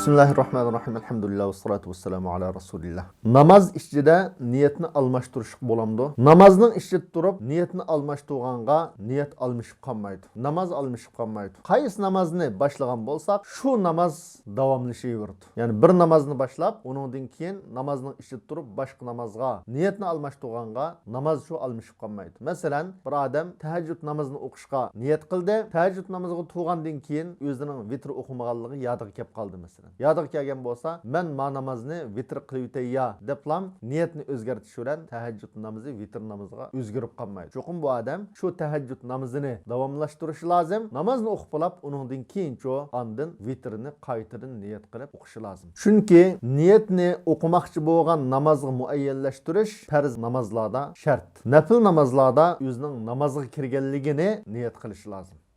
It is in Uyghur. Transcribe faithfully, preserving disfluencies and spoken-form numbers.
بىسمىللاھىررەھمانىررەھىم. ئەلھەمدۇلىللاھ ۋەسسالاتۇ ۋەسسالامۇ ئالا رەسۇلىللاھ. ناماز ئىچىدە نىيەتنى ئالماشتۇرۇشقا بولامدۇ؟ نامازنىڭ ئىچىدە تۇرۇپ نىيەتنى ئالماشتۇرغانغا نىيەت ئالمىشىپ قالمايدۇ. ناماز ئالمىشىپ قالمايدۇ. قايسى نامازنى باشلىغان بولساق، شۇ ناماز داۋاملىشىۋېرىدۇ. يەنى بىر نامازنى باشلاپ، ئۇنىڭدىن كېيىن نامازنىڭ ئىچىدە تۇرۇپ باشقا نامازغا نىيەتنى ئالماشتۇرغانغا ناماز شۇ ئالمىشىپ قالمايدۇ. مەسىلەن، بىر ئادەم تەھەججۇد نامىزىنى ئوقۇشقا نىيەت قىلدى. تەھەججۇد نامىزىغا تۇرغاندىن كېيىن ئۆزىنىڭ ۋىتىر ئوقۇمىغانلىقى يادىغا كەپ قالدى، مەسىلەن. يادىغا كەلگەن بولسا، مەن ما نامازنى ۋىتىر قىلىۋېتەي يا، دەپلام نىيەتنى ئۆزگەرتىش بىلەن تەھەججۇد نامىزى ۋىتىر نامىزىغا ئۆزگىرىپ قالمايدۇ. چوقۇم بۇ ئادەم شۇ تەھەججۇد نامىزىنى داۋاملاشتۇرۇشى لازىم. نامازنى ئوقۇپ بولاپ، ئۇنىڭدىن كېيىنچۇ ئاندىن ۋىتىرنى قايتىدىن نىيەت قىلىپ ئوقۇشى لازىم. چۈنكى نىيەتنى ئوقۇماقچى بولغان نامازغا مۇئەييەنلەشتۈرۈش پەرز نامازلاردا شەرت. نەپىل نامازلاردا ئۆزىنىڭ نامازغا كىرگەنلىكىنى نىيەت قىلىشى لازىم.